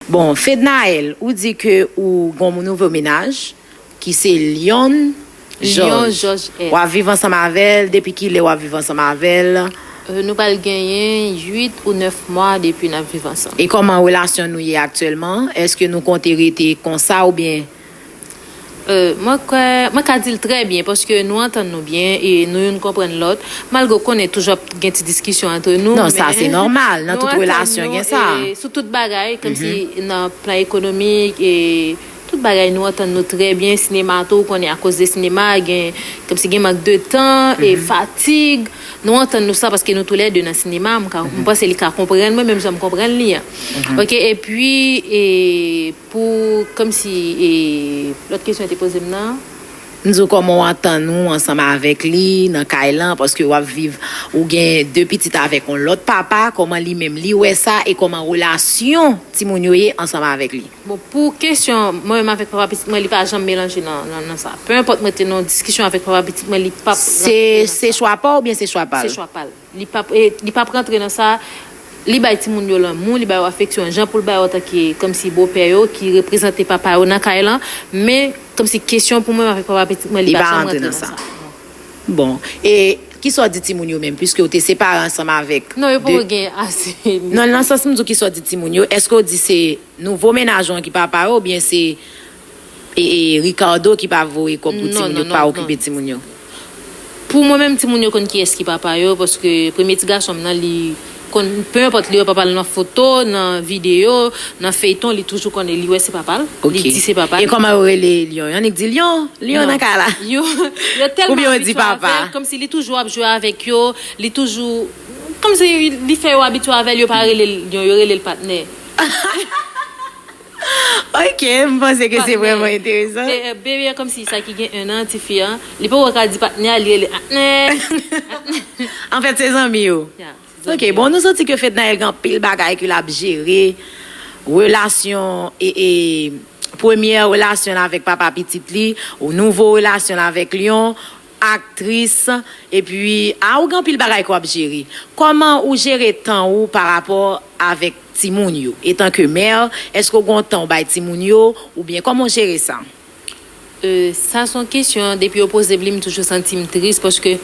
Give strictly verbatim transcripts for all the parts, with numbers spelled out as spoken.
Bon, Fednaelle, ou di ke ou gon nouvo mennaj, ki se Lyon Lyon Georges. Georges L. W ap viv ansanm avè l, depi kilè w ap viv ansanm avè l? Euh, nou pral genyen uit ou nèf mwa depi n ap viv ansanm. E kòman relasyon nou ye aktyèlman? Èske nou konte rete konsa oubyen? Euh, mwen kwè, mwen ka di l trè byen, paske nou antann nou byen e nou youn konprann lòt, malgre w konnen toujou ap gen ti diskisyon antre nou, Non, sa men se nòmal, nan nou tout antann relasyon nou, gen sa. E sou tout bagay, kòmsi nan plan ekonomik, e tout bagay nou antann nou trè byen, sinema tou, ou konnen akoz de sinema, gen, kòmsi gen mank de tan, e fatig, nou antann nou sa paske nou toulède nan sinema, m ka, m panse li ka konprann mwen, menm jan m konprann li an. Ok, epi, e, Pou, kòmsi, e, lòt kesyon te poze m nan? M di w kòman w antann ou ansanm avèk li nan kay lan, paske w ap viv, ou gen de pitit avèk yon lòt papa, kòman li menm li wè sa, e kòman relasyon timoun yo ye ansanm avèk li? Bon, pou kesyon mwen menm avèk papa pitit mwen, li pa janm melanje nan, nan, nan sa. Pe enpòt mwen te nan yon diskisyon avèk papa pitit mwen, li p ap Se, rantre nan se sa. Chwa pa w oubyen se chwa pa l? Se chwa pa l. Li p ap, e, li p ap rantre nan sa. Li bay timoun yo lanmou, li ba yo afeksyon, jan pou l ba yo antanke kòmsi bopè yo ki reprezante papa yo nan kay lan. Men, kòmsi kesyon pou mwen avèk papa pitit mwen, li Li pa pa janm rantre rantre nan nan sa. sa. Bon, e kisa w di timoun yo menm, piske w te separe ansanm avèk Non, yo de poko gen ase. Non, nan sans m di w kisa w di timoun yo, èske w di se nouvo mennaj ou an ki papa yo, oubyen se e, e Ricardo ki pa voye kòb pou Non, timoun yo, non, ki pa non, okipe non. timoun yo? Pou mwen menm, timoun yo konn kiyès ki papa yo, paske premye ti gason m nan, li konn, pe enpòt li wè papa l nan foto, nan videyo, nan feyton, li toujou konnen, li wè se papa l, Ok. li di se papa l. E kòman yo rele Lyon? Yo annik di Lyon? Lyon Non. nan kay la? Yo, yo tèlman Oubyen yo di abitye papa? avè l, kòmsi li toujou ap jwe avèk yo, li toujou, kòmsi li fè yo abitye avè l, yo pa rele l Lyon, yo rele l patnè. Ok, m panse ke se Patnè. vrèman enteresan. E, e, bebe a kòmsi sa ki gen en an, tifi an, li poko ka di patnè a, li rele atnè. Anfèt, se zanmi yo. Ya, se Ok, zanmi yo. bon, nou santi ke Fednaelle gen anpil bagay ke l ap jere. Relasyon, e, e, premyè relasyon l avèk papa pitit li, ou nouvo relasyon l avèk Lyon, aktris, epi, a, ou gen anpil bagay ke w ap jere. Kòman ou jere tan ou pa rapò avèk timoun yo? Etan ke mè, èske w gen tan ou bay timoun yo, oubyen kòman w jere sa? Euh, sa se yon kesyon, depi yo poze m li, m toujou santi m tris, paske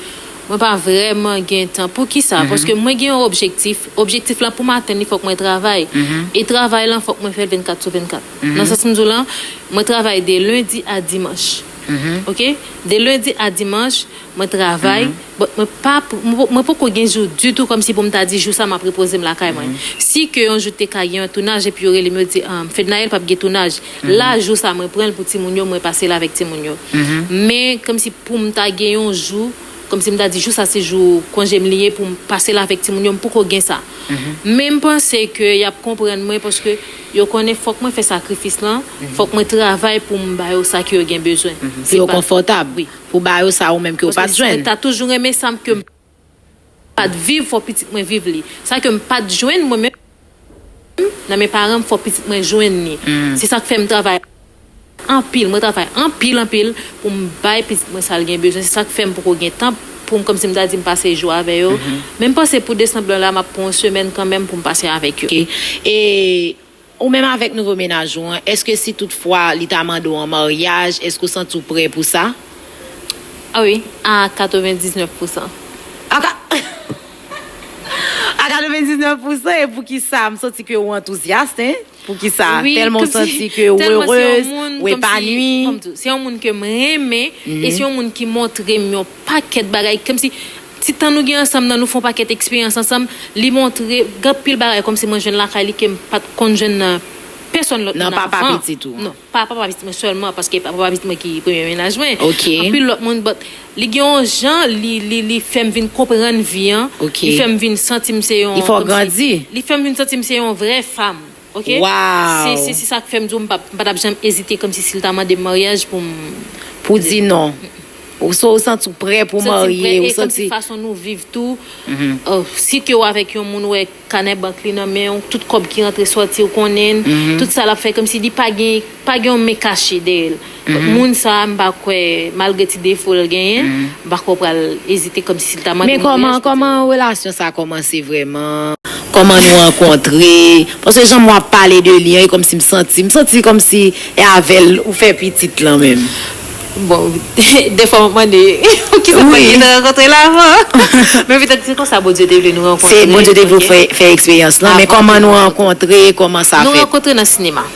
mwen pa vrèman gen tan. Poukisa? Paske mwen gen yon objektif. Objektif la, pou m atenn li, fòk mwen travay. E travay lan, fòk mwen fè l vennkat sou vennkat. Nan sans m di w lan, mwen travay de lendi a dimanch. Ok? De lendi a dimanch, mwen travay, but mwen pa, mwen, mwen poko gen jou ditou kòmsi pou m ta di jou sa m ap repoze m lakay mwen. Si ke yon jou te ka gen yon tounaj epi yo rele m, yo di, um, Fednaelle p ap gen tounaj. La, jou sa mwen pran l pou timoun yo, mwen pase l avèk timoun yo. Men, kòmsi pou m ta gen yon jou, kòmsi m ta di jou sa se jou konje m li ye pou m pase l avèk timoun yo, m poko gen sa. Men m panse ke y ap konprann mwen paske yo konnen fòk mwen fè sakrifis lan, fòk mwen travay pou m ba yo sa ke yo gen bezwen. Pou yo konfòtab, wi. Pou ba yo sa ou menm ke w pa t jwenn. Paske si mwen ta toujou renmen sa m ke m pa t viv, fò pitit mwen viv li. Sa ke m pa t jwenn mwen menm nan men paran m, fò pitit mwen jwenn li. Se sa k fè m travay anpil, mwen travay anpil, anpil pou m bay pitit mwen sa l gen bezwen. Se sa k fè m poko gen tan pou m, kòmsi m ta di m pase jou avè yo. Men m panse pou desanm lan la, m ap pran yon semèn kanmenm pou m pase avèk yo. Ok. E ou menm avèk nouvo mennaj ou an, èske si toutfwa li ta mande w an maryaj, èske w santi w prè pou sa? Ah wi, a katrevendiznèf pousan. A ka-, a katrevendiznèf pousan, e poukisa? M santi ke ou antouzyas, hein? Poukisa? Wi, Tèlman w kòmsi, santi ke ou tèlman se yon erez, moun, ou kòmsi, epanwi. Kòm tou, se yon moun ke m renmen, e se yon moun ki montre m yon pakèt bagay. Kòmsi, ti tan nou gen ansanm nan, nou fè yon pakèt eksperyans ansanm, li montre gen anpil bagay kòmsi mwen jwenn lakay li ke m pa t konn jwenn nan pèsòn lòt moun avan. Nan papa pitit ou an? Non, pa papa pitit mwen sèlman, paske pa papa pitit mwen ki premye mennaj mwen. Ok. Anpil lòt moun, but li gen yon jan, li, li, li fè m vin konprann vi an. Ok. Li fè m vin santi m se yon, Li fè w kòmsi, grandi. Li fè m vin santi m se yon vrè fanm. Ok? Wow! Se, se, se sa k fè m di w, m pa, m pa t ap janm ezite, kòmsi si l ta mande m maryaj pou m Pou di non. Ou, so, ou santi w prè pou w marye, ou santi. Santi m prè, e kòmsi fason nou viv tou, euh, si ke w avèk yon moun, ou wè kanè bank li nan men w, tout kòb ki rantre sòti, ou konnen l, tout sa l ap fè, kòmsi li pa gen, pa gen yon men kache dèyè l. Moun sa a, m pa kwè, malgre ti defo l genyen, m pa kwè w pral ezite kòmsi si l ta mande maryaj pou di non. Men kòman, kòman relasyon sa a kòmanse vrèman? Kòman nou rankontre? Paske jan m wè w ap pale de li an, e kòmsi m santi, m santi kòmsi e avè l ou fè pitit lan menm. Bon, dèfwa m ap mande, kisa w pa gentan rankontre l avan? Men petèt se konsa Bondye te vle nou rankontre. Se Bondye te vle fè, fè eksperyans lan, men kòman nou rankontre, kòman sa fèt? Nou rankontre nan sinema.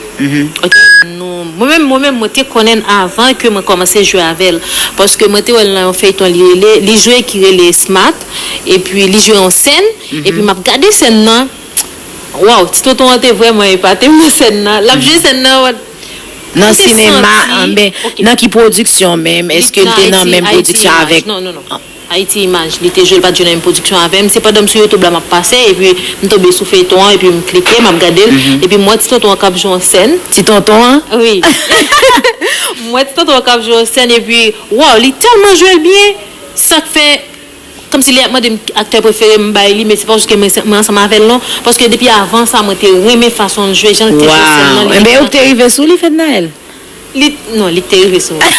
Ok, nou, mwen menm, mwen menm, mwen te konnen l avan ke mwen kòmanse jwe avè l. Paske mwen te wè l nan yon feyton li rele, li jwe ki rele Smart, epi li jwe yon sèn, epi m ap gade sèn nan, waw, ti tonton an te vrèman epate m nan sèn nan. L ap jwe sèn nan, nan sinema, anben, nan ki pwodiksyon menm? Èske l te nan menm pwodiksyon avèk? Non, non, non. Ayiti Imaj, li te jwe, li pa t jwe nan menm pwodiksyon avè m. Se pandan m sou YouTube la m ap pase, epi m tonbe sou feyton an, epi m klike, m ap gade l, epi m wè ti tonton an k ap jwe yon sèn. Ti tonton an? Wi. M wè ti tonton an k ap jwe yon sèn, epi, waw, li tèlman jwe l byen, sa k fè, kòmsi lè y ap mande m aktè prefere m bay li, men se pa jis ke mwen, mwen ansanm avè l non, paske depi avan sa, mwen te renmen fason l jwe, jan l te jwe sèn nan, li te... Enben, ou te rive sou li, Fednaelle? Li, non, li te rive sou mwen.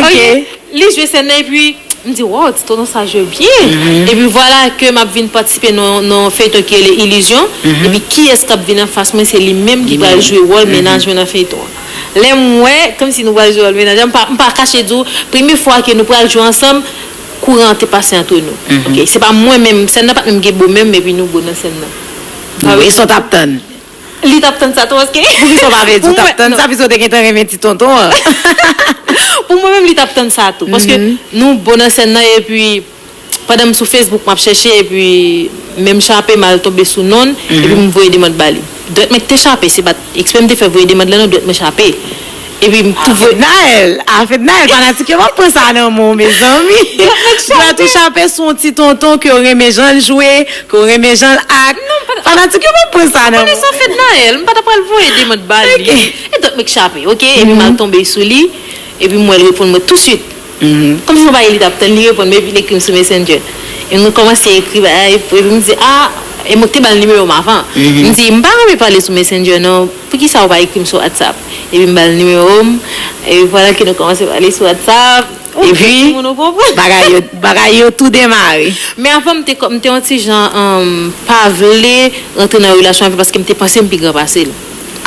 Ok. Li jwe sèn nan, epi m di, waw, ti tonton sa jwe byen. Epi vwala ke m ap vin patisipe nan, nan feyton ki rele Ilizyon. Epi kiyès k ap vin anfas mwen, se li menm ki pral jwe wòl mennaj mwen nan feyton an. Lè m wè, kòmsi nou pral jwe wòl mennaj, m pa, m pa kache di w, premye fwa ke nou pral jwe ansanm, kouran an te pase antre nou. Ok, se pa mwen menm, sèn nan pa t menm gen bo menm, epi nou bo nan sèn nan. Wi, sa w t ap tann. Li t ap tann sa tou, paske... Poukisa w pa vle di w t ap tann sa, piske w te gentan renmen ti tonton an? Pou mwen menm, li t ap tann sa tou, paske nou bo nan sèn nan, epi pandan m sou Facebook, m ap chèche, epi men m chape, m al tonbe sou non l, epi m voye demann ba li. Dwèt mwen te chape, se pa t eksprè m te fè voye demann lan non, dwèt mwen chape. Epi m tou voye... Fednaelle, ah, Fednaelle, fanatik yo p ap pran sa nan men w, mezanmi. Dwèt ou chape sou yon ti tonton ke w renmen jan l jwe, ke w renmen jan l ak. Fanatik yo p ap pran sa nan men w. Konnen sa Fednaelle, m pa ta pral voye demann ba li. E dwèt mwen k chape, ok? Epi m al tonbe sou li, epi m wè l reponn mwen touswit. Kòmsi se yon bagay li t ap tann, li reponn mwen, epi li ekri m sou Messenger. E nou kòmanse ekri bagay, epi m di, ah, e mwen k te ba l nimewo m avan. M di, m pa renmen pale sou Messenger non, poukisa ou pa ekri m sou WhatsApp? Epi m ba l nimewo m, epi vwala ke nou kòmanse pale sou WhatsApp. Epi, bagay yo, bagay yo tou demare. Men avan, m te, m te yon ti jan, um, pa vle rantre nan relasyon avè l, paske m te panse m pi gran pase l.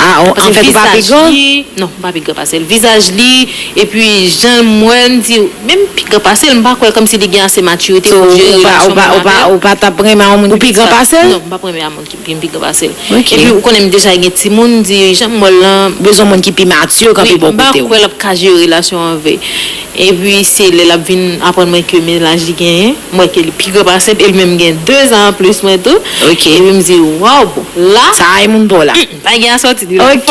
Ah, anfèt, ou pa pi gran? Non, m pa pi gran pase l. Vizaj li, epi jan m wè l, m di, men m pi gran pase l, m pa kwè l, kòmsi li gen ase matirite pou jere relasyon menm avè l. Ou pa t ap renmen a yon moun ki pi gran pase l? Non, m p ap renmen a moun ki pi, pi gran pase l. Epi, ou konnen m deja gen timoun, m di, jan m wè l lan. Bezwen moun ki pi mati, k ap pi bò kote w. M pa kwè l ap ka jere relasyon an vre. Epi, se lè l ap vin aprann mwen ke mennaj li genyen, m wè ke li pi gran pase m, e li menm gen de zan anplis mwen tou. Epi, m di, waw, bon, la. Sa a e moun pa w la. Pa gen asòti di l. Ok.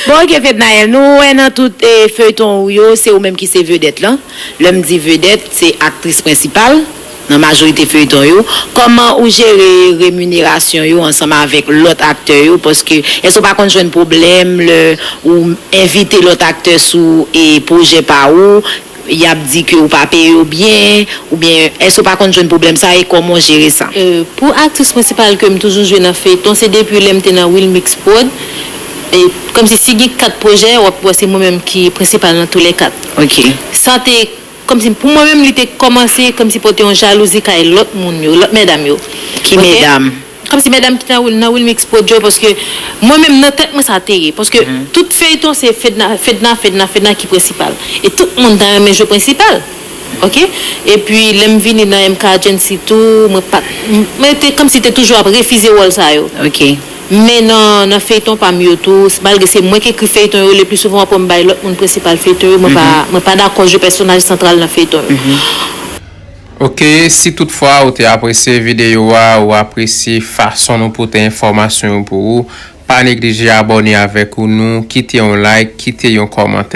Bon, ok, Fednaelle, nou wè nan tout, eh, feyton ou yo, se ou menm ki se vedèt lan. Lè m di vedèt, se aktris prensipal nan majorite feyton yo. Kòman ou jere reminerasyon yo ansanm avèk lòt aktè yo? Paske, èske w pa konn jwenn pwoblèm lè ou envite lòt aktè sou, eh, pwojè pa ou? Y ap di ke ou pa peye yo byen, oubyen èske w pa konn jwenn pwoblèm sa a e kòman w jere sa? Euh, pou aktris prensipal ke m toujou jwe nan feyton, se depi lè m te nan Wilmix Prod. E kòmsi si gen kat pwojè, w ap wè se mwen menm ki prensipal nan toulèkat. Ok. Sa te, kòmsi pou mwen menm, li te kòmanse kòmsi pote yon jalouzi kay lòt moun yo, lòt medam yo. Ki medam? Kòmsi medam ki nan Wil-, nan Wilmix Prod yo, paske mwen menm nan tèt mwen sa te ye. Paske tout feyton se Fedna, Fedna, Fedna, Fedna ki prensipal. E tout moun ta renmen jwe prensipal. Ok? Epi lè m vini nan M K Agency tou, mwen pa t, mwen te kòmsi te toujou ap refize wòl sa yo. Ok. Men nan, nan feyton pa m yo tou, malgre se mwen ki ekri feyton yo, le pli souvan w ap wè m bay lòt moun prensipal feyton yo, mwen pa, mwen pa dakò jwe pèsonaj santral nan feyton yo. Ok, si toutfwa ou te apresye videyo a, ou apresye fason nou pote enfòmasyon yo pou ou, pa neglije abòne avèk ou nou, kite yon like, kite yon kòmantè.